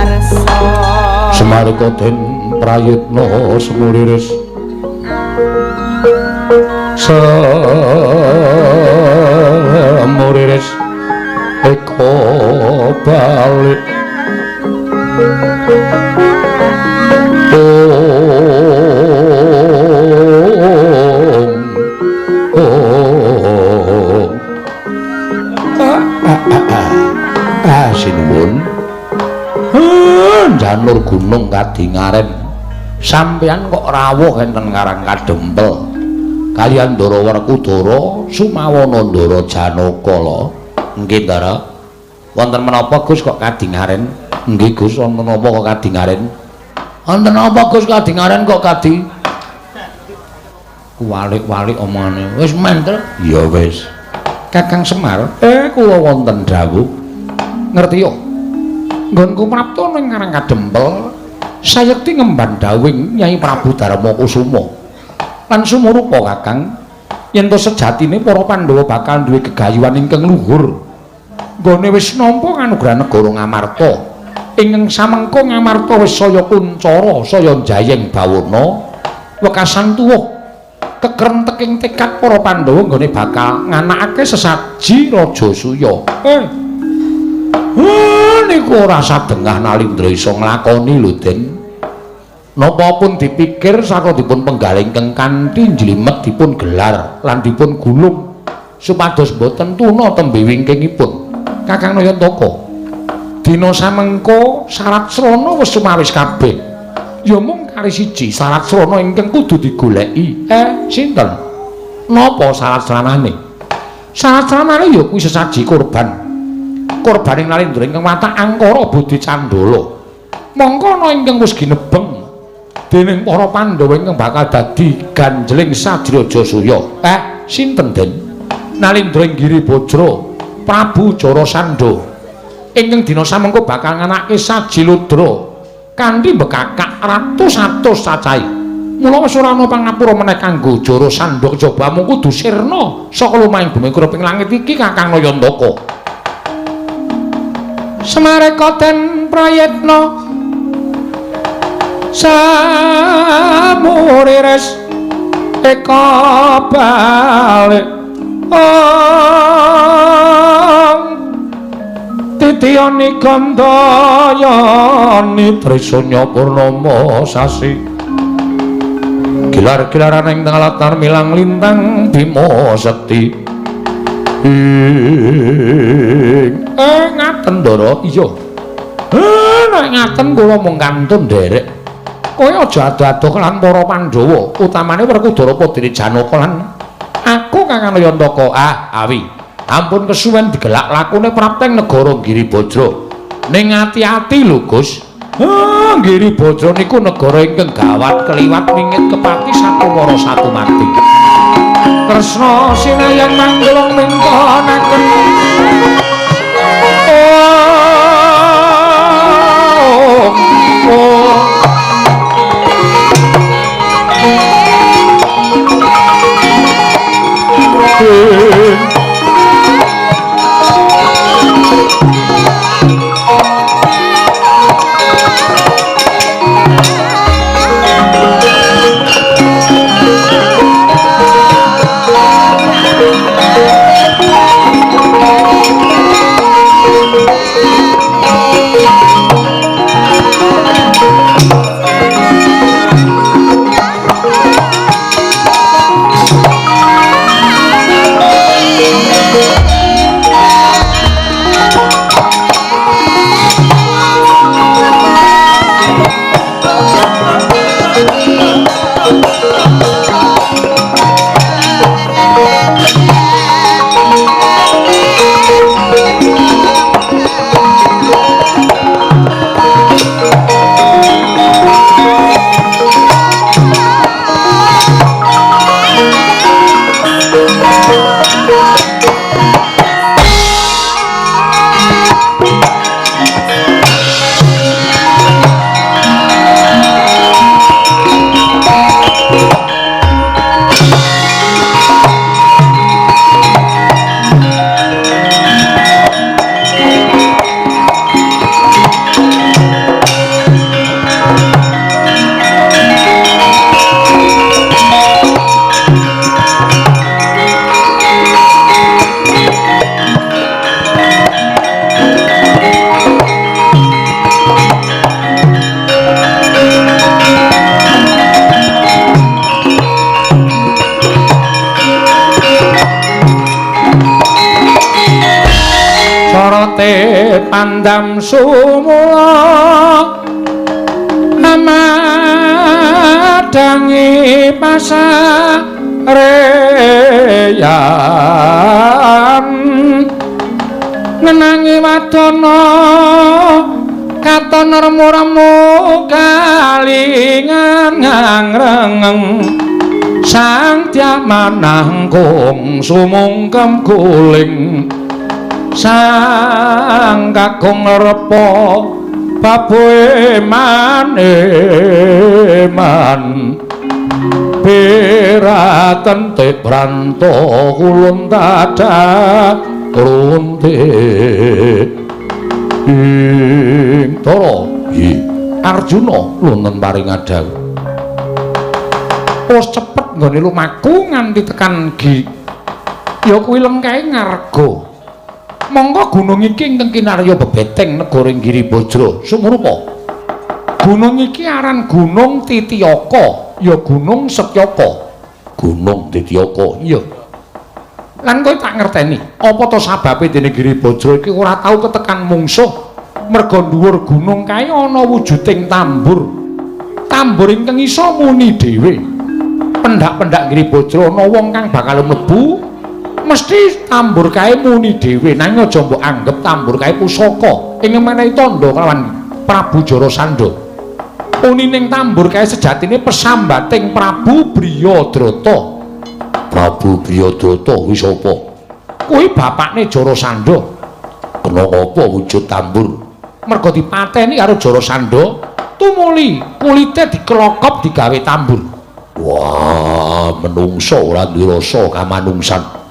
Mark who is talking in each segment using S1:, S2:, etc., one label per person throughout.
S1: Miyarsa.
S2: Semarika den prayitna semuliris semuriris eka balik. Om om ah sinuwun. Janur gunung kadingaren sampeyan kok rawuh enten Karang Kadempel kaliyan Ndara Werkudara Sumawana Ndara Janaka lho. Nggih Ndara, wonten menapa Gus kok kadingaren? Nggih Gus, wonten napa kok kadingaren? Wonten napa Gus kadingaren kok kadi kuwalik-walik omongane. Wis menter. Ya wis. Kakang Semar, kula wonten dawuh. Ngerti yo. Nggonku prapta ning Karang Kadempel sayekti ngemban dawuhing Nyai Prabu Darma Kusuma. Lan sumurupa Kakang, yen to sejatine para Pandhawa bakal duwe gegayuhan ingkang luhur. Nggone wis nampa kanugrahan negara Ngamarta. Ingkang samengko Ngamarta wis saya kuncara, saya jayeng bawana, wekasan tuwuh kekrenteking tekad para Pandhawa nggone bakal nganakake sesaji Rajasuya. Niku ora sadengah Nalindra iso nglakoni lho, Den. Napa pun dipikir sarta dipun penggalih ingkang kanthi njlimet dipun gelar lan dipun gulung supados boten tuna tembe wingkingipun. Kakang Nayantaka, dina samengko syarat srana wis sumawis kabeh. Ya mung kari siji syarat srana ingkang kudu digoleki. Sinten? Napa syarat sranane? Syarat sranane ya kuwi sesaji kurban. Korbaning Nalindra ingkang watak angkara budi candala. Mongko ana ingkang wis ginebeng dening para Pandhawa ingkang bakal dadi ganjeling saji Rajasuya. Sinten, Den? Nalindra ing Giribajra, Prabu Jarasandha ingkang dina samengko bakal nganake saji ludra kanthi mbekakak ratus-atus cacahe. Mula wis ora ana pangapura meneh kanggo Jarasandha kejaba mung kudu sirna saka lumahing bumi kuruping langit iki Kakang Nayantaka. Semareka den prayitna samuriris eka balik. Ong titiyani gandayani trisunya purnama sasi gilar-gilaran ing tengah latar milang lintang Bima Sekti. Ngaten Ndara. Iya. Nek ngaten kula mung kantun nderek. Kowe aja ado-ado lan para Pandhawa, utamane Werkudara Padene Janaka lan aku Kakang Nayantaka. Ah, awi. Ampun kesuwen digelak lakune prapteng negara Giribajra. Ning ati-ati lho, Gus. Giribajra niku negara ingkang gawat keliwat wingit kepati satu mara satu mati. Kresna sinayang manggolong mingkonaken. Oh, oh. Pandam sumula amadhangi pasareyan ngenangi wadana katon remu-remu kalingan ngrengeng sang diamanangkung sumungkem guling sang kakung repa baboe maneman beraten te branto kulun tadah runte ing Tara Arjuna wonten paring adhawuh wis cepet nggone lumaku nganti tekan gi ya kuwi lengkahe ngarga. Monggo gunung iki ingkang kinarya bebeteng negara Giribajra sumurupa. Gunung iki aran Gunung Titiyaka, ya Gunung Setyaka. Gunung Titiyaka, iya. Lan kowe tak ngerteni, apa to sababe dene Giribajra iki ora tau ketekan mungsuh? Merga dhuwur gunung kae ana wujuding tambur. Tambur ingkang iso muni dhewe. Pendak-pendak Giribajra ana wong kang bakal mlebu mesti tambur kae muni dhewe, nanging aja mbok anggep tambur kae pusaka ing menehi tandha kelawan Prabu Jarasandha. Unining tambur kae sejatine pesambating Prabu Briyadrata. Prabu Briyadrata kuwi sapa? Kuwi bapakne Jarasandha. Kena apa wujud tambur? Merga dipateni karo Jarasandha, tumuli kulite diklokop digawe tambur. Wah, menungso ora duwe rasa kamanungsan.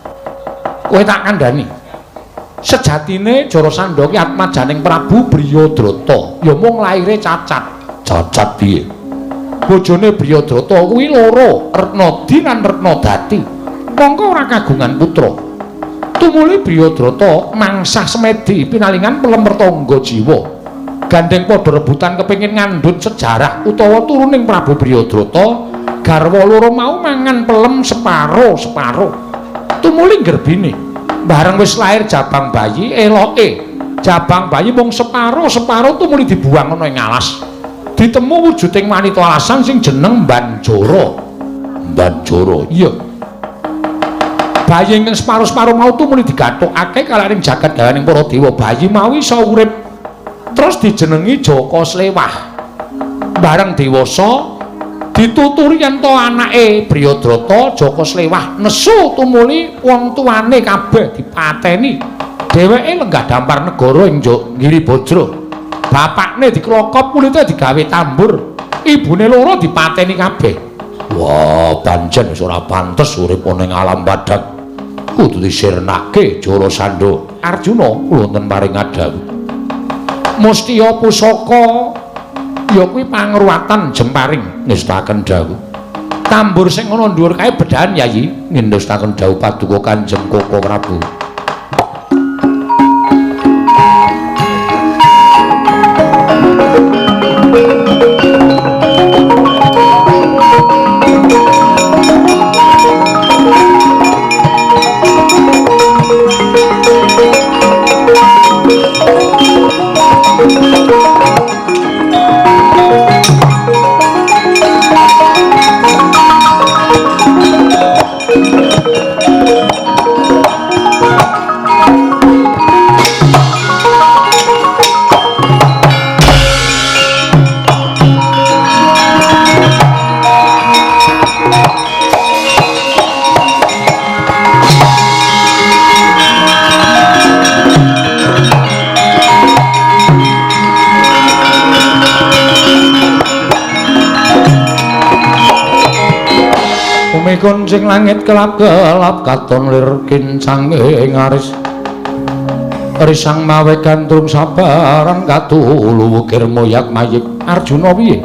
S2: Kowe tak kandhani. Sejatine Jarasandha ki atmajaning Prabu Briyadrata, ya mung laire cacat. Cacat piye? Bojone Briyadrata kuwi loro, Retnadi lan Retnadati. Mongko ora kagungan putra. Tumuli Briyadrata mangsah semedi pinalingan pelem mertangga jiwa. Gandeng padha rebutan kepengin ngandhut sejarah utawa turuning Prabu Briyadrata, garwa loro mau mangan pelem separo-separo. Tumuli gerbine bareng wis lahir jabang bayi eloke jabang bayi mung separo-separo tumuli dibuang ana ing alas. Ditemu wujuding wanita alasan sing jeneng Banjara. Banjara, iya. Bayi ingkang separo-separo mau tumuli digathukake kalaring jagat gawaning para dewa. Bayi mau iso urip terus dijenengi Jaka Slewah. Bareng dewasa dituturi yen to anake Briyadrata Jaka Slewah nesu tumuli wong tuane kabeh dipateni. Dheweke lenggah dampar negara ing Giribajra. Bapakne diklokop kulite digawe tambur, ibune loro dipateni kabeh. Wah, pancen wis ora pantes urip ana ing alam padhang. Kudu disirnake Jarasandha. Arjuna wonten paring adhawuh. Mustiya pusaka ya kuwi pangruwatan jemparing ngestaken dawuh. Tambur sing ana dhuwur kae bedhahan Yayi ngendustaken dawuh paduka Kanjeng Koko Prabu. Kuncing langit kelap-kelap katon lir kincange ngaris risang mawe gandrung sabaran katulu wukir moyak mayik. Arjuna piye?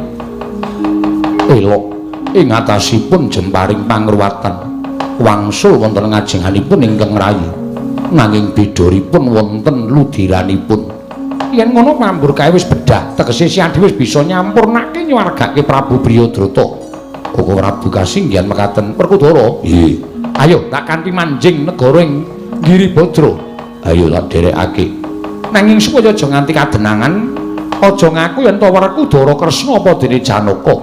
S2: Elok ing atasipun jemparing pangruwatan wangsul wonten ngajenganipun ingkang rayi, nanging bidoripun wonten ludiranipun. Yen ngono pambur kae wis bedah, tegese Siadi wis bisa nyampurnake nyuwargake Prabu Briyadrata. Koko Prabu kasinggihan mekaten Werkudara. Nggih. Ayo tak kanthi manjing negara ing Giribajra. Ayo tak dherekake. Nanging supaya aja nganti kadenangan, aja ngaku yen to Werkudara Kresna apa dene Janaka.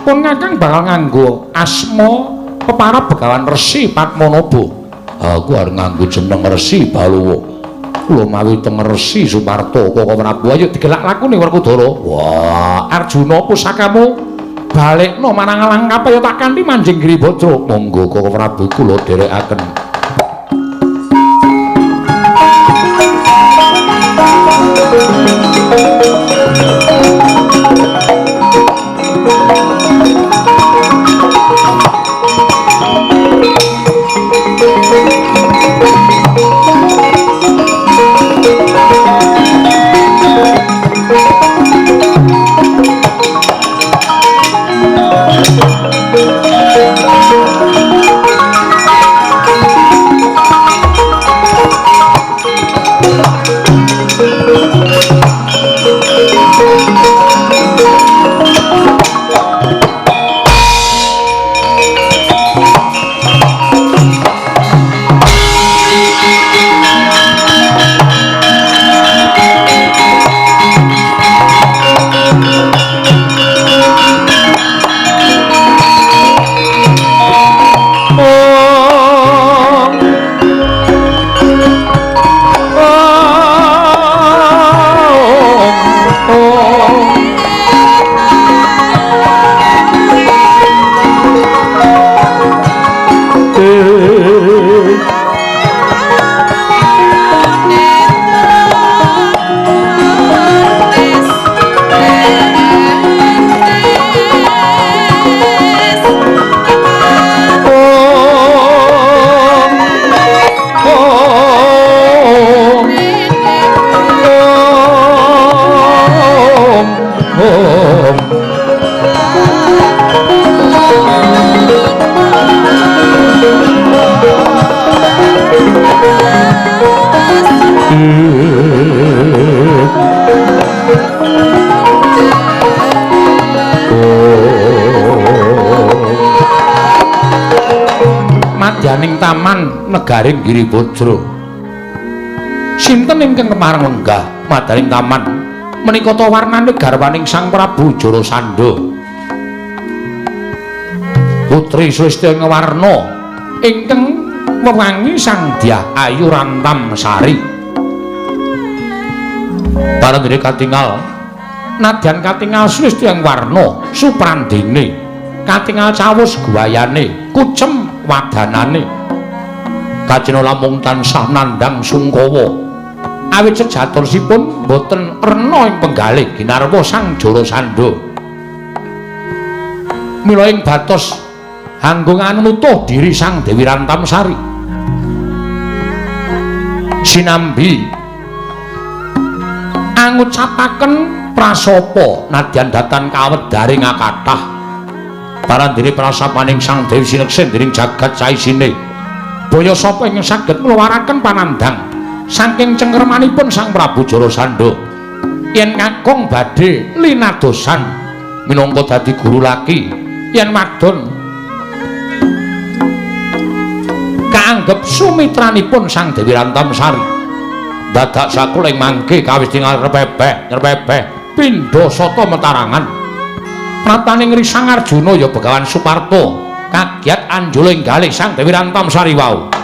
S2: Pun Kakang bakal nganggo asma peparab Begawan Resi Padmanaba. Aku arep nganggo jeneng Resi Balawa. Kula mawi teng Resi Suparta Koko Prabu. Ayo digelak lakune Werkudara. Wah, Arjuna pusakamu balekno marang Alangkapa ya tak kanthi manjing Giribadra. Monggo Koko Prabu kula dherekaken. Madyaning taman negaring Giribadra. Sinten ingkang kemareng lenggah madyaning taman menika ta warnane garwaning Sang Prabu Jarasandha. Putri Sulistyowati ingkang wewangi Sang Dyah Ayu Rantamsari. Parandene katingal nadyan katingal Sulistyowati suprandene, katingal cawus guayane, kucem wadanane. Kajena lamung tansah nandhang sungkawa. Awit sejatosipun boten rena ing penggalih ginarwa Sang Jarasandha. Mila ing batos hanggongan nutuh diri Sang Dewi Rantamsari. Sinambi angucapaken prasapa nadyan datan kawedaring akathah. Parandene prasapaning Sang Dewi sineksen dening jagat saisine. Baya sapa ingkang saged ngluwaraken panandhang saking cengkermanipun Sang Prabu Jarasandha. Yen kakung badhe linadosan minangka dadi guru laki, yen wadon kaanggep sumitranipun Sang Dewi Rantamsari. Dadak sakula ing mangke kawis tingal repepeh, repepeh pindha sata metarangan. Prataning Risang Arjuna ya Begawan Suparta kagiat anjula ing galih Sang Dewi Rantamsari wau.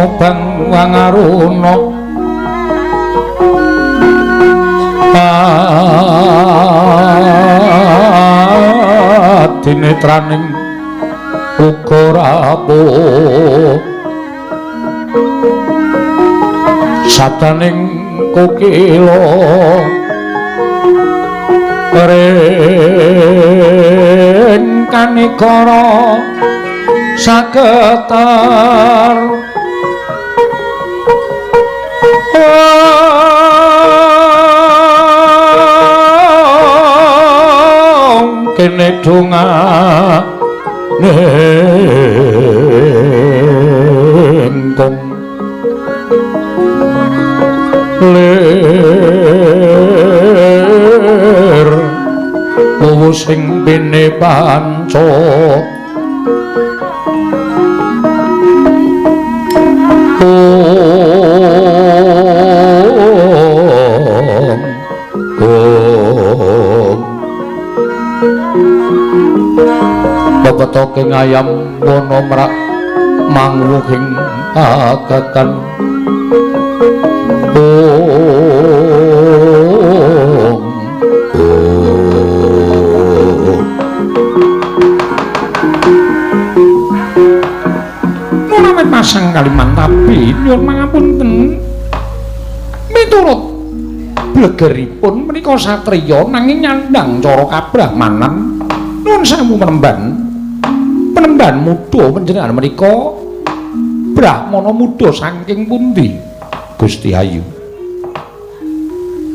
S2: Mubang wangaruna adinetraning uga rapuh sabdaning kokila ring kanegara saketar kene dongane kong lir wuwu sing bene panca pepetoking ayam wana mrak mangwuhing agakan Munawi pasang Kalimantabi nyuwun pangapunten miturut blegeripun menika satriya nanging nyandang cara kabrahmanan. Nuwun sewu penemban. Penemban muda panjenengan menika brahmana muda saking pundi? Gusti Ayu.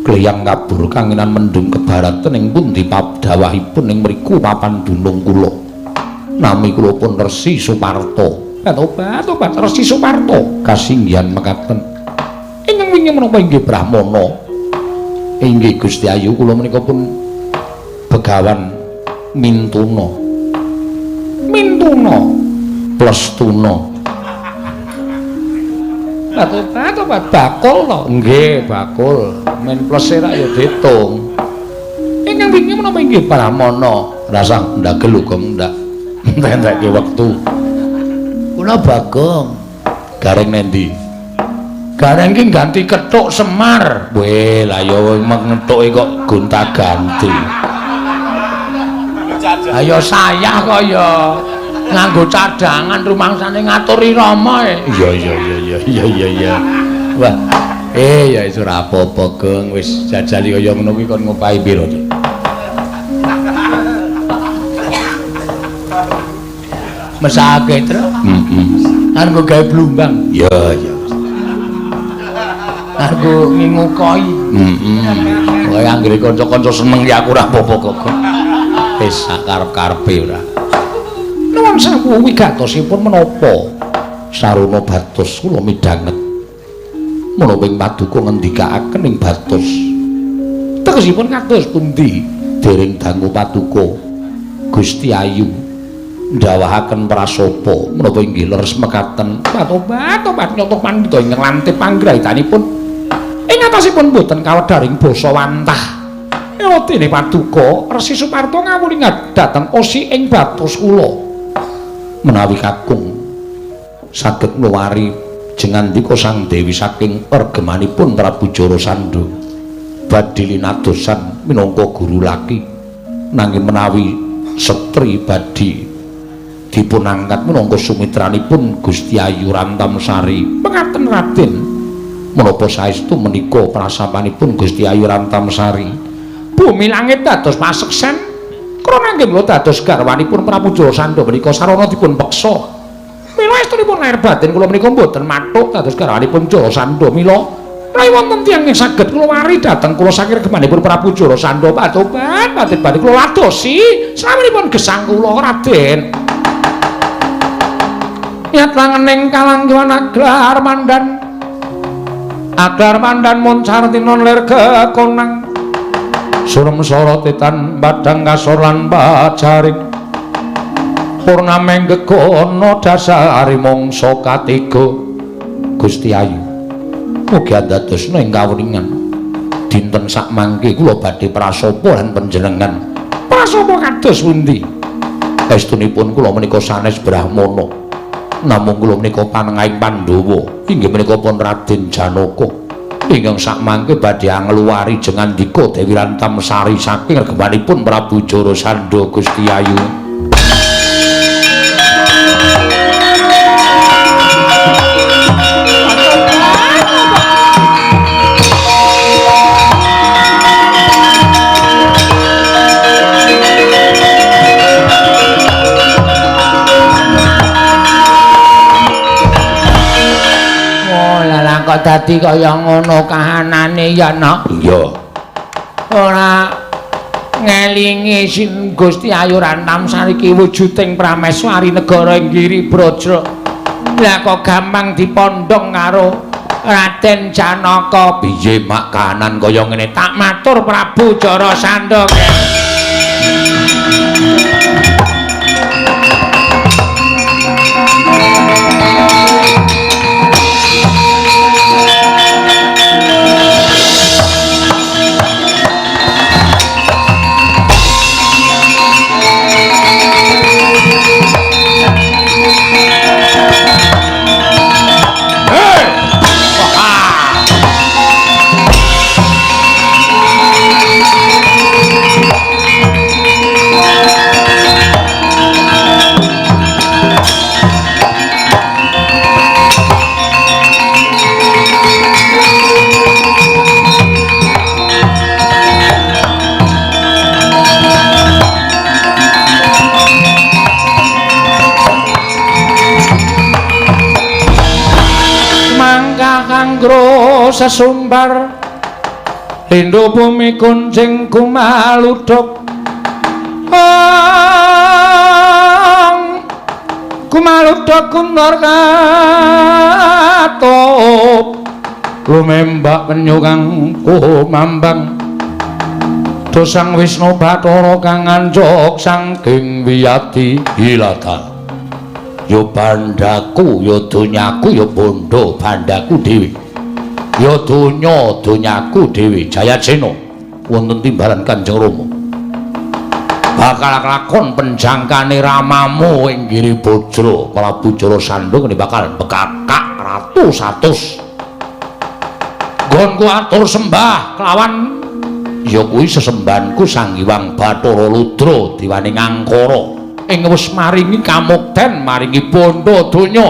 S2: Kleyang kabur kanginan mendung kebaratan ing pundi padhawahipun ing mriku papan dunung kula. Nami kula pun Resi Suparto. Tobat tobat Resi Suparto kasinggihan mekaten. Ingkang wingi menapa inggih brahmana? Inggih Gusti Ayu kula menika pun Begawan Mintuna. Mintuna plus tuna. Tobat bakul to. Nggih, bakul. Men plus ora ya ditung. Ingkang wingi menapa inggih brahmana? Rasah ndagel uga ndak entek-entekke wektu. Kula Bagong. Gareng nendi? Gareng ki ganti kethuk Semar. Weh, lah ya ngethuke kok gonta-ganti. Ayo sayah kok ya nganggo cadangan rumangsane ngaturi Rama e. Iya iya iya iya iya iya iya. Wah, ya wis ora apa-apa, Geng. Wis jajali kaya ngono kuwi kon ngopahi piro, Cuk? Mesake, Tru. Heeh. Kan gawe blumbang. Iya iya. Aku ngingu koi. Heeh. Pokoke anggere kanca-kanca seneng ya aku ora apa-apa kok. Wis sak karep-karepe ora. Nuwun sewu wigatosipun menapa? Saruna batos kula midhanget. Menapa ing paduka ngendikaaken ing batos. Tegesipun kados pundi? Dereng dangu paduka Gusti Ayu ndawahaken prasopa menapa inggih leres mekaten. Tobat tobat nyata pandhita ingkang lantip panggrahitanipun. Ing atasipun boten kawedharing basa wantah. Dene paduka Resi Suparto ngawulingan dhateng osi ing batos kula. Menawi kakung saged ngluwari jengandika Sang Dewi saking regemanipun Prabu Jarasandha badhe linadosan minangka guru laki, nanging menawi setri badhe dipunangkat minangka sumitranipun Gusti Ayu Rantamsari. Mengaten Raden, menapa saestu menika prasapanipun Gusti Ayu Rantamsari? Bumi langit dados paseksen krana nggih kula dados garwanipun Prabu Jarasandha menika sarana dipun peksa. Mila estunipun lahir batin kula menika mboten mathuk dados garwanipun Jarasandha. Mila menawi wonten tiyang ingkang saged kula wari dhateng kula saking regemanipun Prabu Jarasandha, patobat batin badhe kula ladosi slaminipun gesang kula Raden. Yat langening kalangguhan aglar mandan aglar mandan moncar tinon lir kekonang surem sorotetan padang kasor lan pajaring purnameng gegono dasari mangsa katiga. Gusti Ayu mugi andadosna ing kawuningan dinten sakmangke kula badhe prasopa lan panjenengan. Prasopa kados pundi? Estunipun kula menika sanes brahmana. Namung kula menika panengahing Pandhawa inggih menika pun Raden Janaka ingkang sakmangke badhe angluwari jengandika Dewi Rantamsari saking regemanipun Prabu Jarasandha Gusti Ayu.
S3: Kok dadi kaya ngono kahanane ya, Nok?
S2: Iya.
S3: Ora ngelingi sing Gusti Ayu Rantamsari ki wujuding prameswari negara ing Giri Braja. Lah kok gampang dipondhong karo Raden Janaka.
S2: Piye mak kahanan kaya ngene?
S3: Tak matur Prabu Jarasandha. Sesumbar lindu bumi kuncing kumaluduk kumaluduk kuntor katup lumembak penyu kang kumambang dosang Wisnu Bathara kang anjuk saking wiyadi
S2: hilata. Ya bandaku ya donyaku ya bondo bandaku dhewe. Ya donya donyaku dhewe Jayasena wonten timbalan Kanjeng Rama bakal lakon penjangkane ramamu ing Giri Bajra Prabu Jarasandha ngene bakal bekakak ratu satus nggonku atur sembah kelawan ya kuwi sesembahanku Sang Hyang Bathara Ludra dewane Ngangkara ing wis maringi kamukten maringi bondo donya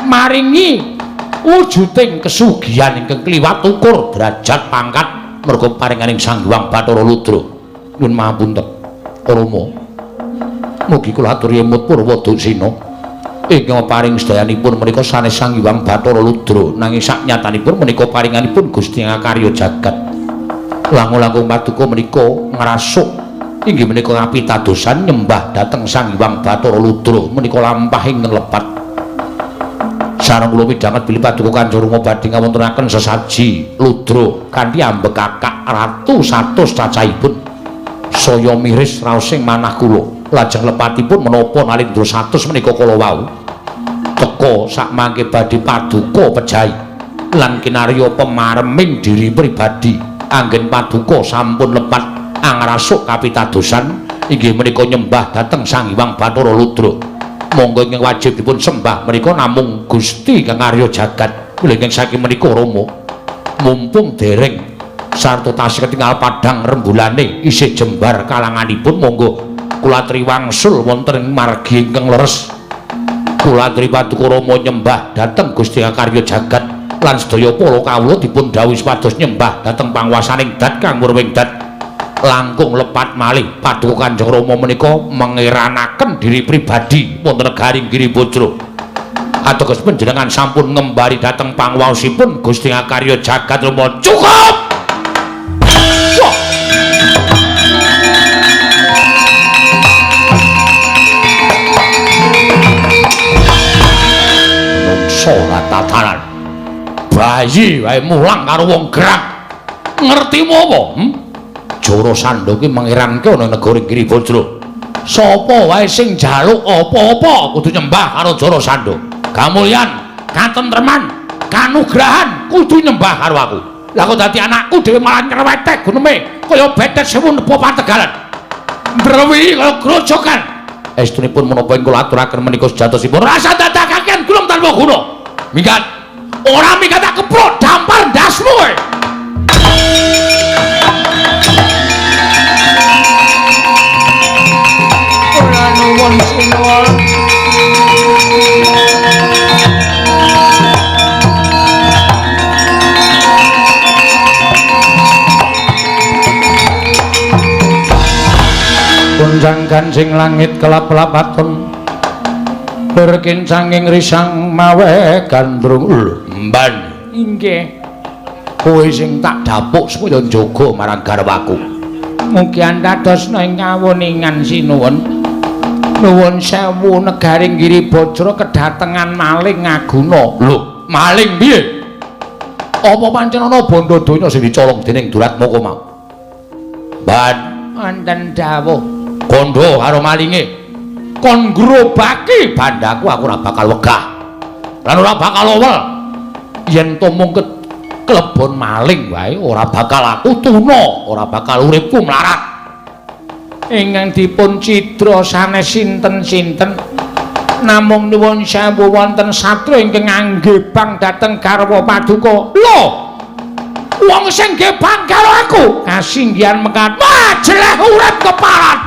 S2: maringi wujuding kesugihan ingkang kliwat ukur derajat pangkat merga paringaning Sang Hyang Bathara Ludra. Nyuwun mahapunten Rama, mugi kula aturi emut purwa duksina ingkang paring sedayanipun menika sanes Sang Hyang Bathara Ludra nanging saknyatanipun menika paringanipun Gusti Ngakarya jagat. Langkung-langkung paduka menika ngrasuk inggih menika kapitadosan nyembah dhateng Sang Hyang Bathara Ludra menika lampah ingkang lepat. Sareng kula midhanget bilih paduka Kanjeng Rama badhe ngawontenaken sesaji ludra kanthi ambekakak ratu satus cacahipun. Saya miris raosing manah kula. Lajeng lepatipun menapa nalindra satus menika kala wau teka sakmangke badhe paduka pejahi lan kinarya pemareming diri pribadi. Anggen paduka sampun lepat angrasuk kapitadosan inggih menika nyembah dhateng Sang Hyang Bathara Ludra. Monggo ingkang wajib dipun sembah menika namung Gusti kang ngarya jagat. Kula ingkang saking menika Rama mumpung dereng sarta tasih ketingal padhang rembulane isih jembar kalanganipun monggo kula aturi wangsul wonten ing margi ingkang leres. Kula aturi paduka Rama nyembah dhateng Gusti kang karya jagat lan sedaya para kawula dipun dhawuhi supados nyembah dhateng panguwasaning dat kang murwing dat. Langkung lepat malih paduka Kanjeng Rama menika mengeranaken diri pribadi wonten negari Giri Bajra. Ateges panjenengan sampun ngembari dhateng panguwaosipun Gusti Ngakarya jagat Rama. Cukup. Wah. Menungso tatanan. Bayi wae mulang karo wong gerak. Ngertimu apa? Jarasandha ki mengiranke ana negara Giri Bajra. Sapa wae sing njaluk apa-apa kudu nyembah karo Jarasandha. Kamulyan, katentreman, kanugrahan kudu nyembah karo aku. Lah kok dadi anakku dhewe malah nyerwetek guneme kaya betet sewu nepa pategalan. Ndrewi kaya grojogan. Estunipun menapa ing kula aturaken menika sejatosipun rasa dadakaken gulem. tanpa guna. Minggat. Ora minggat tak keprok dampar ndasmu kowe.
S3: Kula nuwun sinuwun.
S2: Gonjang ganjing langit kelap-lapaton berkincanging risang mawe gandrung. Lho, mban.
S3: Inggih.
S2: Kowe sing tak dapuk supaya njaga marang garwaku.
S3: Mugi andadosna ing kawuningan sinuwun. Nuwun sewu negaring Giribajra kedatengan maling ngaguna.
S2: Lho, maling piye? Apa pancen ana bondo donya sing dicolong dening Duratmaka mau? Mban,
S3: wonten dawuh.
S2: Kandha karo malinge. Kon ngrobaki bandaku aku ora bakal wegah. Lan ora bakal owel. Yen to mung klebon maling wae ora bakal aku tuna, ora bakal uripku mlarat.
S3: Ingkang dipun cidra sanes sinten-sinten namung nuwun sewu wonten satria ingkang ngangge bang dhateng garwa paduka.
S2: Lho, wong sing gebang karo aku kasinggihan mekaten. Wah, jeleh urip keparat.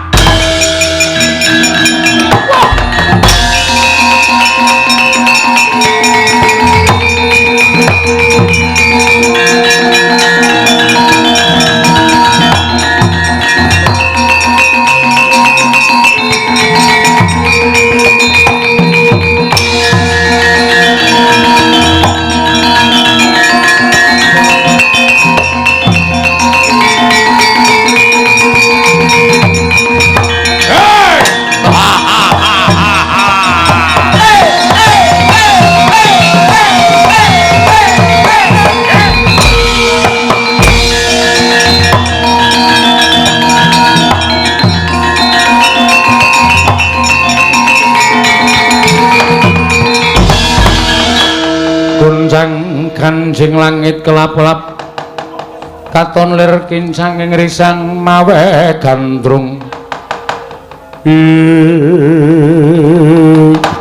S2: Gonjang ganjing langit kelap-kelap katon lir kincanging risang mawe gandrung.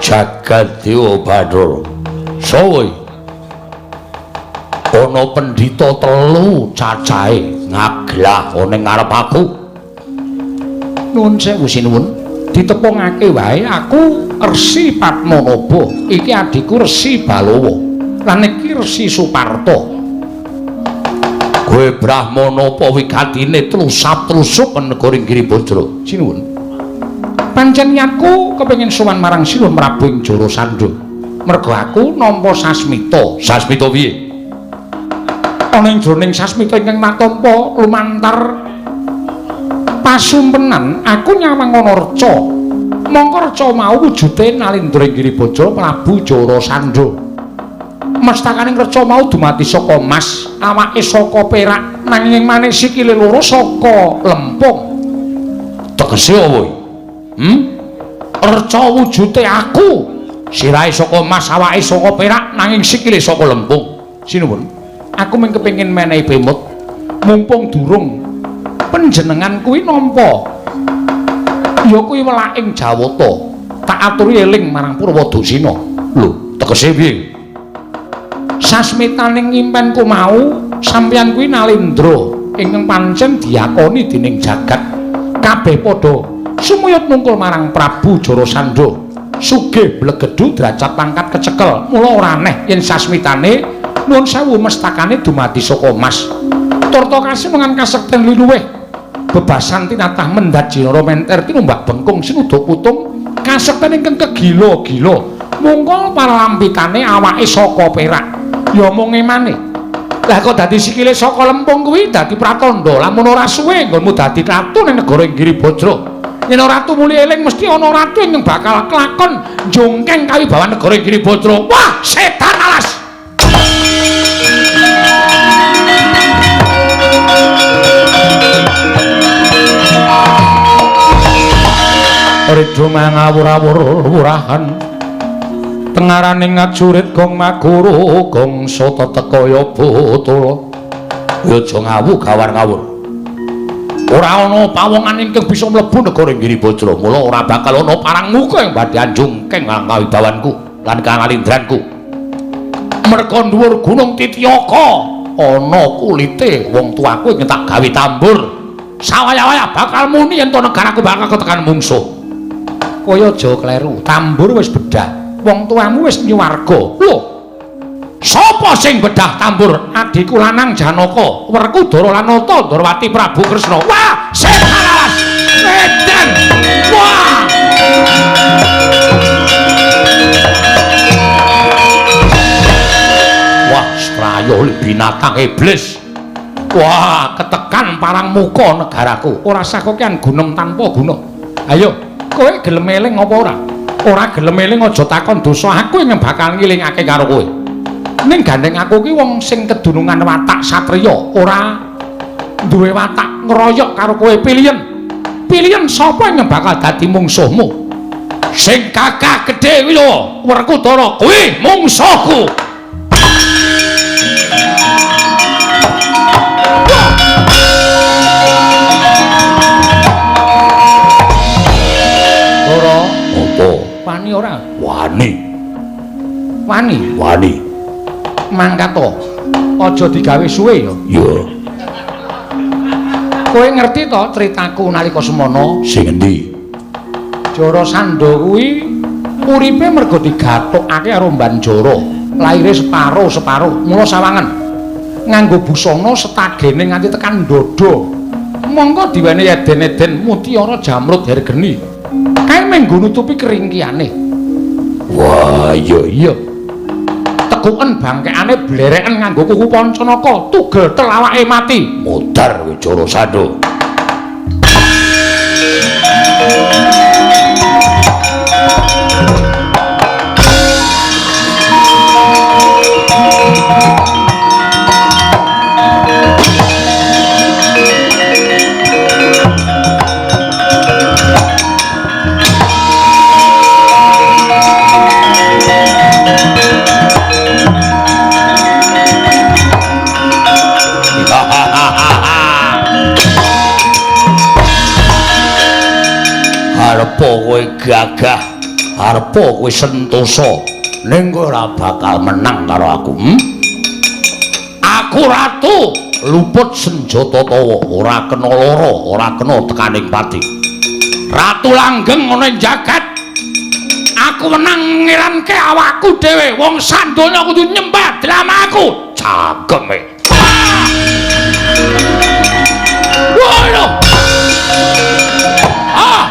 S2: Jagat Dewa Bathara sawa ana pendhita telu cacahe ngaglah ana ngarep aku.
S3: Nuwun sewu sinuwun, ditepungake wae aku Resi Padmanaba, iki adhiku Resi Balawa lan iki Resi Suparta.
S2: Kowe brahmana apa wigatine tlusap-tlusup negara Giribajra?
S3: Sinuwun, pancen niatku kepengin sowan marang Sinuwun Prabu ing Jarasandha. Merga aku nampa sasmita.
S2: Sasmita piye?
S3: Ana ing jroning sasmita ingkang natampa lumantar pasumpenan aku nyawang ana reca. Mongko reca mau wujude Nalindra ing Giribajra Prabu Jarasandha. Mestakaning reca mau dumadi saka mas, awake saka perak, nanging manik sikile loro saka lempung.
S2: Tegese apa iki? Reca wujude aku, sirahe saka mas, awake saka perak, nanging sikile saka lempung.
S3: Sinuwun, aku mung kepengin menehi pemut mumpung durung panjenengan kuwi nampa ya kuwi welaking Jawata. Tak aturi eling marang Purwadasina.
S2: Lho, tegese piye?
S3: Sasmitaning impenku mau sampeyan kuwi Nalindra ingkang pancen diakoni dening jagat kabeh padha sumuyut nungkul marang Prabu Jarasandha. Sugih blegedu derajat pangkat kecekel. Mula ora aneh yen sasmitane nuwun sewu mestakane dumadi saka mas. Turta kasenengan kasekten liluwih bebasan tinatah mendhat jinara menter tinumbak bengkung sinuda putung kasekten ingkang kegila-gila. Mungko paralampitane awake saka perak. Ya mung emane. Lah kok dadi sikile saka lempung kuwi dadi pratandha lamun ora suwe nggonmu dadi ratu ning negara Giribajra. Yen ora tumuli eling mesti ana ratu ingkang bakal kelakon njongkeng kawibawan negara Giribajra.
S2: Wah, setan alas. Ridho mangawur-awur wurahan tengaraning ngajurit gong maguru gongso tetekaya botol. Ya aja ngawu gawar ngawur. Ora ana pawongan ingkang bisa mlebu negara Giribajra, mula ora bakal ana parang muka ing badhe anjungkeng kawibawanku. lan kanalindranku. Merga dhuwur Gunung Titiyaka ana kulite wong tuaku ing tak gawe tambur. Sawaya-waya bakal muni yen to negaraku bakal ketekan mungsuh. Kowe aja kleru, tambur wis bedah. Wong tuamu wis nyuwarga. Lho. Sapa sing bedah tambur? Adhiku lanang Janaka, Werkudara lan Nata Ndorowati Prabu Kresna. Wah, setan alas. Edan. Wah. Wah, strayo binatang iblis. Wah, ketekan parang muka negaraku. Ora sah kokean gunem tanpa guna. Ayo, kowe gelem eling apa ora? Ora gelem eling aja takon dosa, aku yang bakal ngilingake karo kowe. Ning gandeng aku ki wong sing kedunungan watak satriya, ora duwe watak ngeroyok karo kowe. Pilihen. Pilihen sapa yang bakal dadi mungsuhmu? Sing gagah gedhe kuwi lho, Werkudara, kuwi mungsuhku. Ora
S4: apa?
S3: Wani ora?
S4: Wani.
S3: Wani.
S4: Wani.
S3: Mangkat to. Aja digawe suwe ya.
S4: Ya.
S3: Kowe ngerti to critaku nalika semono?
S4: Sing endi?
S3: Jarasandha kuwi uripe mergo digathukake karo Mbanjara. Laire separo-separo, mula sawangan. Nganggo busana setagene nganti tekan dada. Mongko diwenehi eden-eden mutiara jamrud hergeni. Kae menggo nutupi keringkiane.
S4: Wah, iya
S3: iya. Tekuken bangkekane blereken nganggo kuku pancanaka, tugel tel awake mati.
S4: Modar kowe Jarasandha. Arepa kowe gagah, arepa kowe sentosa, ning kowe ora bakal menang karo aku. Aku ratu luput senjata tawa, ora kena lara, ora kena tekaning pati.
S2: Ratu langgeng ana ing jagat. Aku menang ngiranke awakku dhewe, wong sandonya kudu nyembah dramaku.
S4: Cakeme.
S2: Waduh. Ah.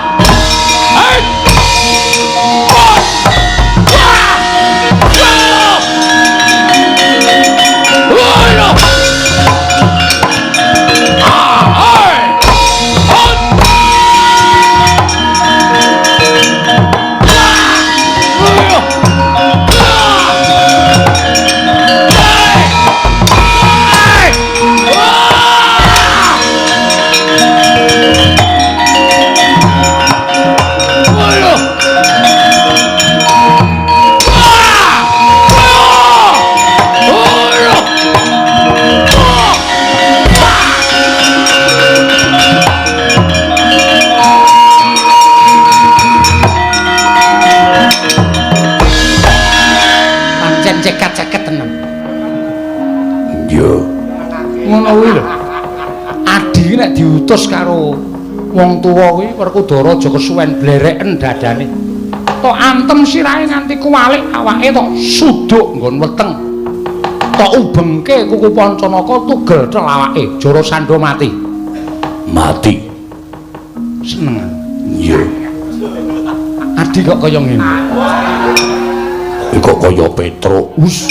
S3: Cekat-ceket tenan.
S4: Iya.
S3: Ngono kuwi lho. Adi nek diutus karo wong tuwa kuwi Werkudara aja kesuwen blereken dadane. Tok antem sirahe nganti kuwalik awake tok suduk nggon weteng. Tok ubengke kuku pancanaka tugel tel awake, Jarasandha mati.
S4: Mati.
S3: Seneng.
S4: Iya.
S3: Adi kok kaya ngene.
S4: Kok kaya Petruk us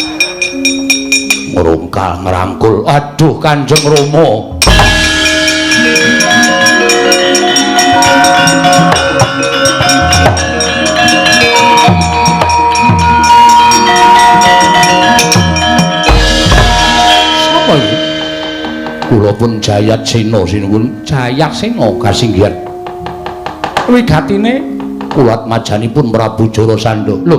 S4: ngrungkal ngrangkul.
S2: Aduh Kanjeng Rama. Sapa iki?
S4: Kula pun Jayatsena sinuwun.
S2: Jayatsena kasinggihan. Wigatine
S4: kula atmajanipun Prabu Jarasandha.
S2: Lho,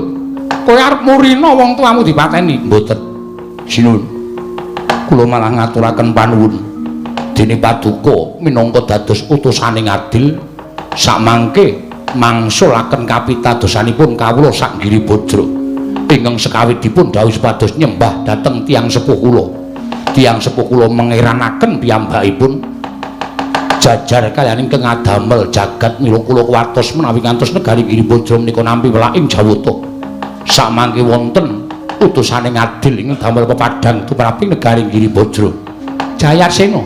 S2: kowe arep murina wong tuamu dipateni?
S4: Mboten. Sinuwun. Kula malah ngaturaken panuwun. Dene paduka minangka dados utusaning adil samangke mangsulaken kapitadosanipun kawula sak Giribadra.
S2: Ingkang sekawit dipun dhawuhi supados nyembah dhateng tiyang sepuh kula. Tiyang sepuh kula mengeranaken piyambakipun jajar kaliyan ingkang ngadamel jagat mila kula kuwatos menawi ngantos negari Giribajra menika nampi welaking Jawata. Samangke wonten utusane ngadil ing damel pepadhang tumraping negari Giribajra. Jayasena,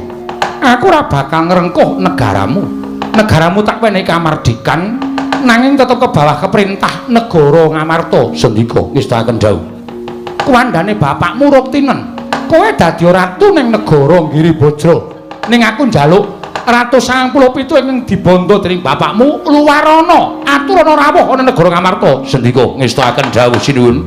S2: aku ora bakal ngrengkuh negaramu. Negaramu tak wenehi kamardikan nanging tetep ke bawah keperintah negara Ngamarta. Sendika ngestakaken dawuh. Kuwandane bapakmu Ruktinen, kowe dadi ratu ning negara Giribajra. Ning aku njaluk 197 ingkang dibandha dening bapakmu luwarana, aturana rawuh ana negara Ngamarta. Sendika ngestakaken dawuh sinuwun.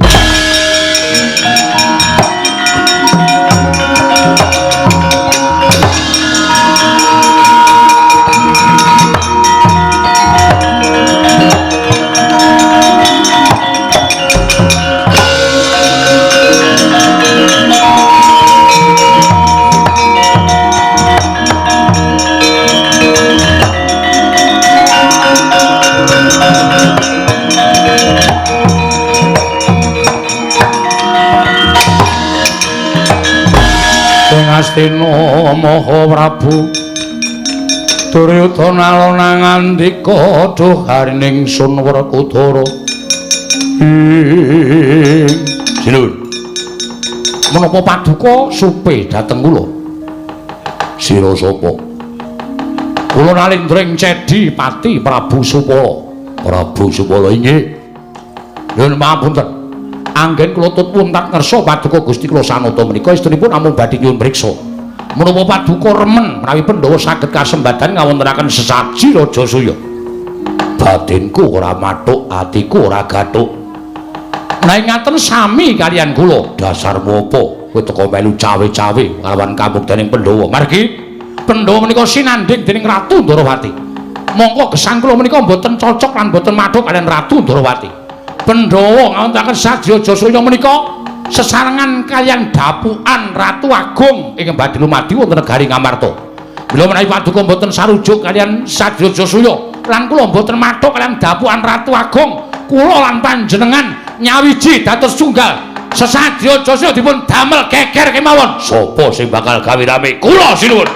S2: Astina Maha Prabu Duryudana alona ngandika duh harining sun Werkudara. Sinuwun. Menapa paduka supe dhateng kula? Sira sapa? Kula Nalindra ing Cedi Pati Prabu Supala. Prabu Supala inggih. Nyuwun pangapunten. Anggen kula tut wuntat ngersa paduka Gusti kula sanata menika estrinipun namung badhe nyuwun priksa. Menapa paduka remen menawi Pandhawa saged kasembadan ngawontenaken sesaji Rajasuya? Batinku ora mathuk, atiku ora gathuk. Menawi ngaten sami kaliyan kula. Dasarmu apa? Kowe teka melu cawe-cawe nglawan kamukdaning Pandhawa. Margi Pandhawa menika sinandhing dening Ratu Ndorowati. Mongko gesang kula menika mboten cocok lan mboten mathuk kaliyan Ratu Ndorowati. Pandhawa ngawontenaken sesaji Rajasuya menika sesarengan kaliyan dapukan Ratu Agung ingkang badhe lumadi wonten negari Ngamarta. Mila menawi paduka mboten sarujuk kaliyan sesaji Rajasuya lan kula mboten mathuk kaliyan dapukan Ratu Agung, kula lan panjenengan nyawiji dados tunggal. Sesaji Rajasuya dipun damel geger kemawon. Sapa sing bakal gawe rame? Kula sinuwun.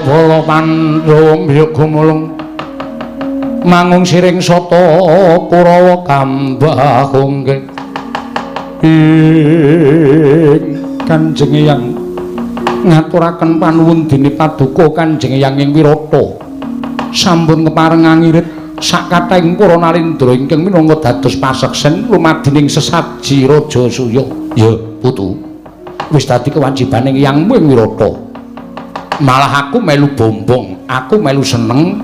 S2: Bala Pandhawa mbiyuk gumulung mangung siring sata Kurawa kambah unggil ing Kanjeng Eyang ngaturaken panuwun dene paduka Kanjeng Eyang ing Wirata sampun kepareng ngirit sakathahing para nalindra ingkang minangka dados paseksen lumadining sesaji Rajasuya. Ya putu, wis dadi kewajibane eyangmu ing Wirata. Malah aku melu bombong, aku melu seneng,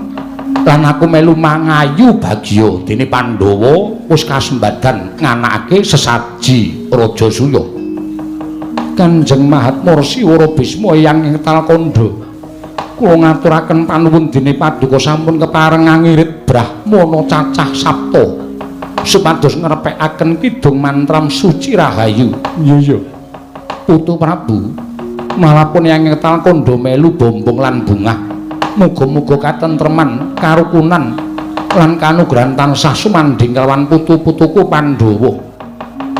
S2: lan aku melu mangayu bagya dene Pandhawa wis kasembadan nganakake sesaji Rajasuya. Kanjeng Mahatma Rsi Wara Bisma Eyang ing Talkandha, kula ngaturaken panuwun dene paduka sampun kepareng ngirit brahmana cacah sapta supados ngrepekaken kidung mantram suci rahayu. Iya iya Putu Prabu, malapun yang ngetal kondo melu bombong lan bungah, muga-muga katentreman, karukunan lan kanugrahan tansah sumandhing kelawan putu-putuku Pandhawa.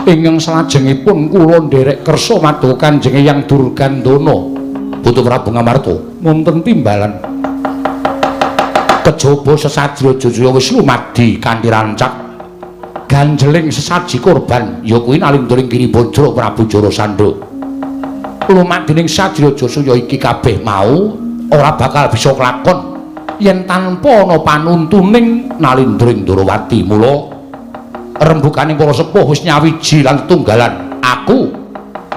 S2: Ingkang salajengipun kula nderek kersa matur Kanjeng Hyang Durgandana Putu Prabu Ngamarta wonten timbalan. Kejaba sesaji Rajasuya wis lumadi kanthi rancak ganjeling sesaji korban ya kuwi Nalindra ing Giribajra Prabu Jarasandha. Lumadining saji Rajasuya iki kabeh mau ora bakal bisa klakon yen tanpa ana panuntuning Nalindra ing Ndrawati. Mula rembukaning para sepuh wis nyawiji lan tetunggalan. Aku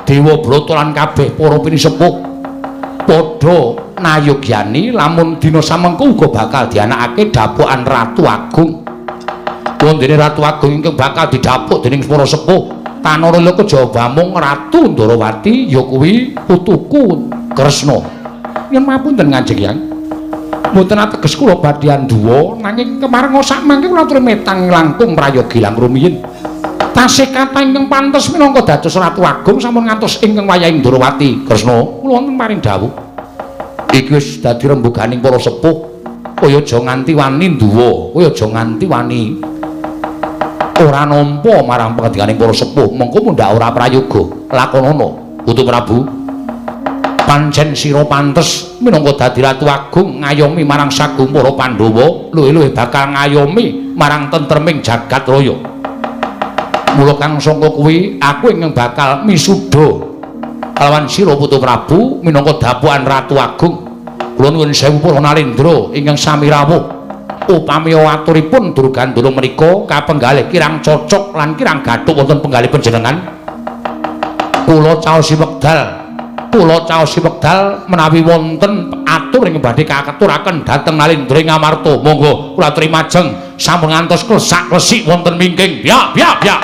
S2: Dewa Brata lan kabeh para pinisepuh padha nayogyani lamun dina samengko uga bakal dianakake dapukan Ratu Agung. Wondene Ratu Agung ingkang bakal didapuk dening para sepuh tanara laka kejaba mung Ratu Ndrawati ya kuwi putuku Kresna. Yen mapunten Kanjeng Hyang, mboten ateges kula badhe anduwa nanging kemareng sak mangke kula aturi metang langkung prayogi lang rumiyin. Tasih kathah ingkang pantes minangka dados Ratu Agung sampun ngantos ingkang wayahe Ndrawati. Kresna, kula wonten paring dawuh. Iki wis dadi rembuganing para sepuh, kowe aja nganti wani nduwa, kowe aja nganti wani ora nampa marang pangandikaning para sepuh, mengko mundhak ora prayoga. Lakonana, Putu Prabu. Pancen sira pantes minangka dadi Ratu Agung ngayomi marang sagung para Pandhawa, luwih-luwih bakal ngayomi marang tentreming jagat raya. Mula kang sangka kuwi aku ingkang bakal misuda kalawan sira Putu Prabu minangka dapukan Ratu Agung. Kula nuwun sewu para nalendra ingkang sami rawuh. Upami aturipun Durgandana menika kapenggalih kirang cocok lan kirang gathuk wonten penggalih panjenengan. Kula caosi wekdal, kula caosi wekdal menawi wonten atur ingkang badhe kakaturaken dhateng Nalindra ing Amarta. Monggo kula aturi majeng sampun ngantos klesak-klesik wonten mingking. Byak byak byak.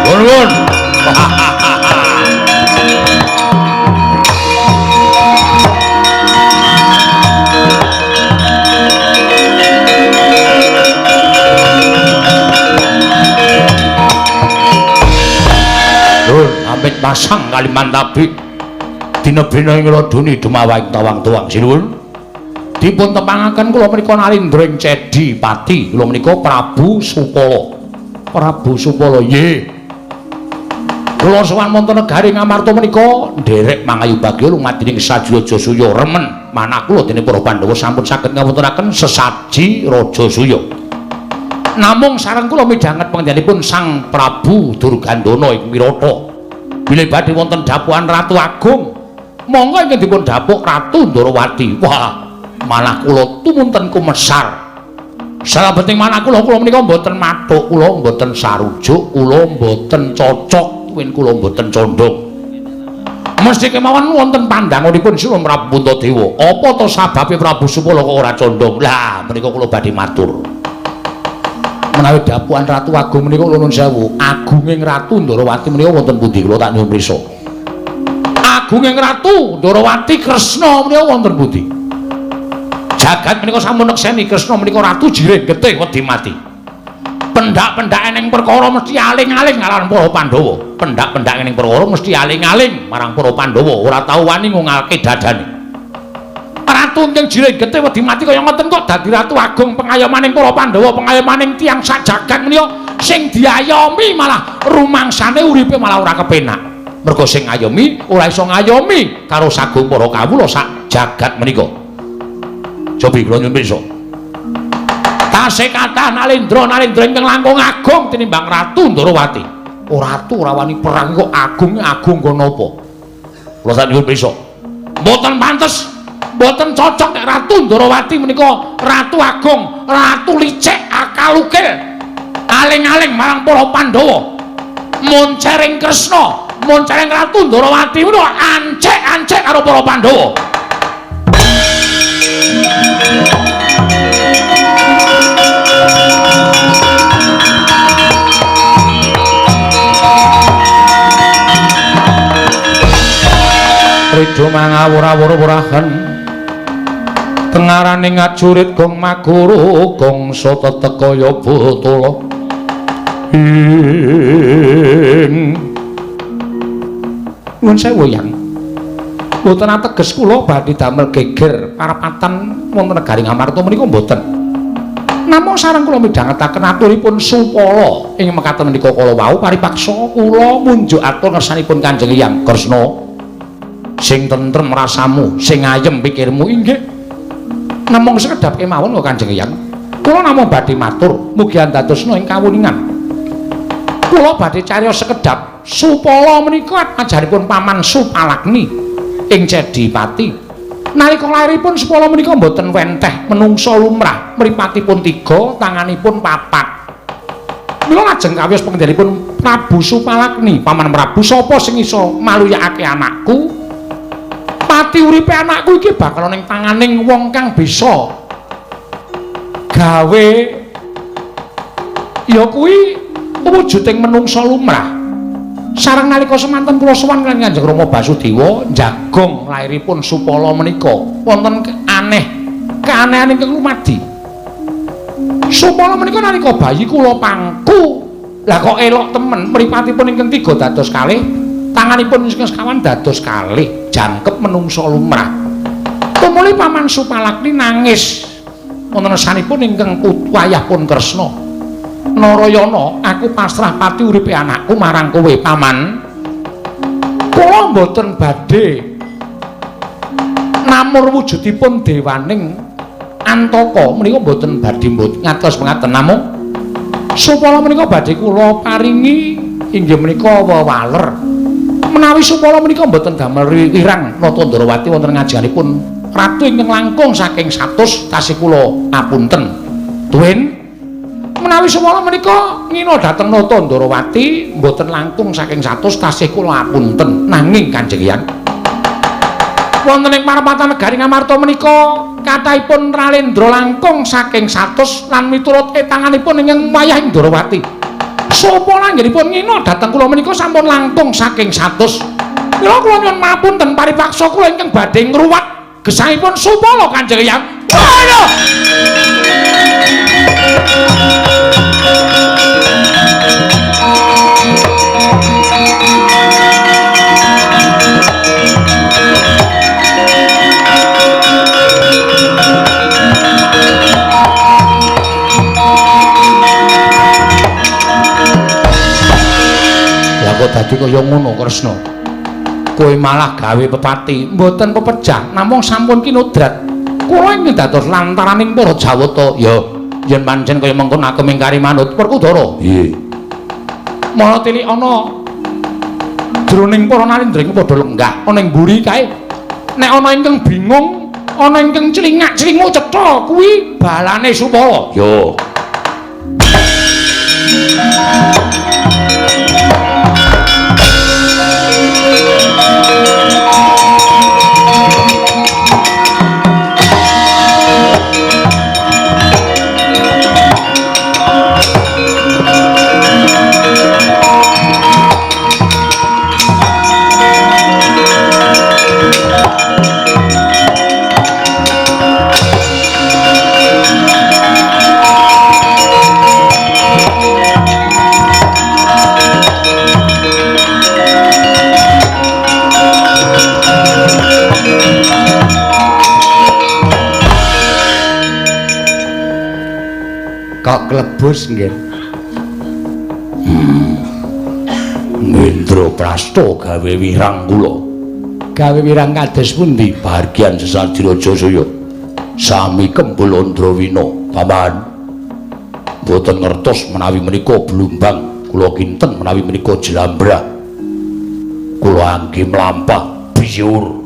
S2: Nuwun. Amit masang Kalimantabi dina bina ing laduni dumawahing tawang-tuwang sinuwun. Dipun tepangaken kula menika Nalindra ing Cedi Pati, kula menika Prabu Supala. Prabu Supala, nggih. Kula sowan wonten negari Ngamarta menika nderek mangayu bagya lumadining saji Rajasuya remen manah kula dening para Pandhawa sampun saged ngawontenaken sesaji Rajasuya. Namung sareng kula midhanget panjenenganipun Sang Prabu Durgandana ing Wirata. Bilih badhe wonten dapukan Ratu Agung, monggo ingkang dipun dapuk Ratu Ndrawati. Wah, malah kula tumunten kumesar. Salabeting manah kula, kula menika mboten mathuk, kula mboten sarujuk, kula mboten cocok, tuwin kula mboten condong. Mesti kemawon wonten pandanganipun Sri Prabu Puntadewa. Apa to sababe Prabu Supala kok ora condong? Lah, menika kula badhe matur. Menawi dapukan Ratu Agung menika kula nuwun sewu, agunging Ratu Ndrawati menika wonten pundi kula tak nyuwun prisa. Agunging Ratu Ndrawati Kresna menika wonten pundi? Jagat menika sampun nekseni Kresna menika ratu jirih getih wedi mati. Pendak-pendak ning perkara mesti aling-aling marang para Pandhawa. Pendak-pendak ning perkara mesti aling-aling marang para Pandhawa, ora tau wani ngungalke dadane. Ratu ingkang jirih getih wedi mati kaya ngoten kok dadi Ratu Agung pengayomaning para Pandhawa, pengayomaning tiyang sak jagat menika sing diayomi malah rumangsane uripe malah ora kepenak. Mergo sing ngayomi ora iso ngayomi karo sagung para kawula sak jagat menika. Cobi kula nyuwun pirsa. Tasih kathah nalendra-nalendra ingkang langkung agung tinimbang Ratu Ndrawati. Ora ratu ora wani perang kok agung agung nggo napa? Kula sak nyuwun pirsa. Mboten pantes, mboten cocok nek Ratu Ndrawati menika Ratu Agung, ratu licik akal ukil. Aling-aling marang para Pandhawa. Moncering Kresna, moncering Ratu Ndrawati menika ancek-ancek karo para Pandhawa. Rejo mangawur-awur-wurahan tengaraning ajurit gong maguru gongso tetek kaya botolo ing nuwun sewu yang mboten ateges kula badhe damel geger parapatan wonten negari Ngamarta menika mboten. Namung sareng kula midhangetaken aturipun Supala ing mekaten menika kala wau paripaksa kula munjuk atur ngersanipun Kanjeng Hyang Kresna. Sing tentrem rasamu, sing ayem pikirmu inggih. Namung sekedhap kemawon kok Kanjeng Hyang. Kula namung badhe matur, mugi andadosna ing kawuningan. Kula badhe cariyos sekedhap Supala menika ajaripun Paman Supalagni ing Cedipati. Nalika lairipun Supala menika mboten wenteh menungsa lumrah, mripatipun 3, tanganipun 4. Mila lajeng kawiyos pengendhalipun Prabu Supalagni, Paman Prabu, sapa sing iso maluyakake anakku? Pati uripe anakku iki bakal ning tanganing wong kang bisa gawe ya kuwi wujuding menungsa lumrah. Sareng nalika semanten kula sowan kaliyan Kanjeng Rama Basudewa njagong lairipun Supala menika wonten aneh keanehan ingkang lumadi. Supala menika nalika bayi kula pangku, lah kok elok temen, mripatipun ingkang 3 dados kalih, tanganipun ingkang sekawan dados kalih, jangkep menungsa lumrah. Tumuli Paman Supalagni nangis wonten sanipun ingkang wayahpun Kresna. Narayana, aku pasrah pati uripe anakku marang kowe, Paman. Kula mboten badhe namur wujudipun dewaning Antaka menika mboten badhe ngatos mengaten, namung Supala menika badhe kula paringi inggih menika wewaler. Menawi Supala menika mboten damel wirang Nata Ndrawati wonten ngajenganipun ratu ingkang langkung saking 100 tasih kula apunten. Tuwin menawi Supala menika ngina dhateng Nata Ndrawati mboten langkung saking 100 tasih kula apunten. Nanging Kanjeng Hyang, wonten ing parapatan negari Ngamarta menika kathahipun Ralendra langkung saking 100 lan miturut etanganipun ingkang wayah Ndrawati. Supala anggenipun ngina dhateng kula menika sampun langkung saking 100. Mila kula nyuwun mapunten paripaksa kula ingkang badhe ngruwat gesangipun Supala Kanjeng Hyang. Ayo! Lah kok dadi kaya ngono Kresna? Kowe malah gawe pepati, mboten pepejah, namung sampun kinodrat. Kula ingkang dados lantaraning para Jawata, ya yen pancen kaya mengkono aku mingkari manut Werkudara. Nggih. Mala tilik ana jroning para nalindra iku padha lenggah ana ing mburi kae. Nek ana ingkang bingung, ana ingkang clingak-clingu cetha kuwi balane Supala. Ya.
S4: Kok klebus nggih.
S2: Ngendraprasta gawe wirang kula.
S3: Gawe wirang kados pundi?
S2: Bagian sesadi Raja Saya. Sami kembul Andrawina, Paman. Mboten ngertos menawi menika blumbang, kula kinten menawi menika jlambrah. Kula angge mlampah biyur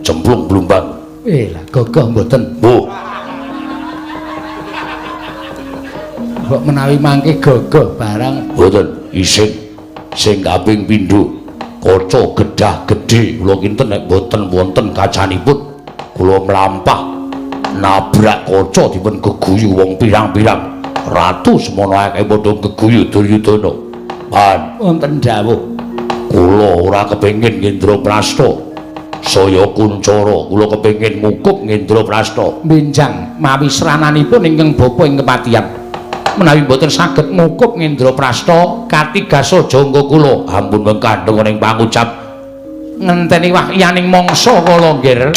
S2: cemplung blumbang.
S3: Lah gagah mboten.
S2: Oh.
S3: Mbok menawi mangke gagah barang
S2: mboten isin sing kaping pindho kaca gedah gedhe kula kinten nek mboten wonten kacanipun kula mlampah nabrak kaca dipun geguyu wong pirang-pirang ratu semono akeh padha geguyu Duryudana. Pan
S3: wonten dawuh
S2: kula ora kepengin Ngendraprasta saya kuncara, kula kepengin ngukup Ngendraprasta
S3: benjang mawi srananipun ingkang bapa ing kepatihan.
S2: Menawi mboten saged ngukup Ngendraprasta katigaso jangka kula ampun mengkandheng ning pangucap
S3: ngenteni wahyaning mangsa kala nggir.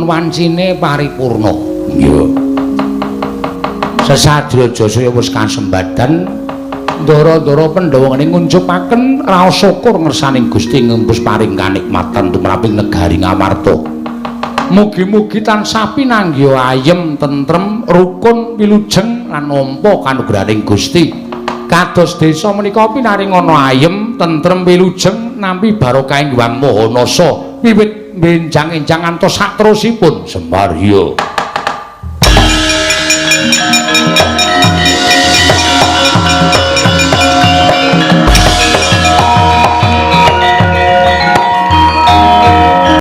S2: pun wancine paripurna. Iya. Sesadya jasa wis kasembadan ndara-ndara Pandhawa ngene ngunjupaken raos syukur ngersaning Gusti ngempus paring kanikmatan tumraping negari Ngamarta. Mugi-mugi tansah pinanggih ayem, tentrem, rukun, wilujeng lan nampa kanugrahaning Gusti. Kados desa menika pinaringana ayem, tentrem, wilujeng nampi barokah Hyang Maha Nasa wiwit benjang-enjang ngantos saterusipun. Semar iya.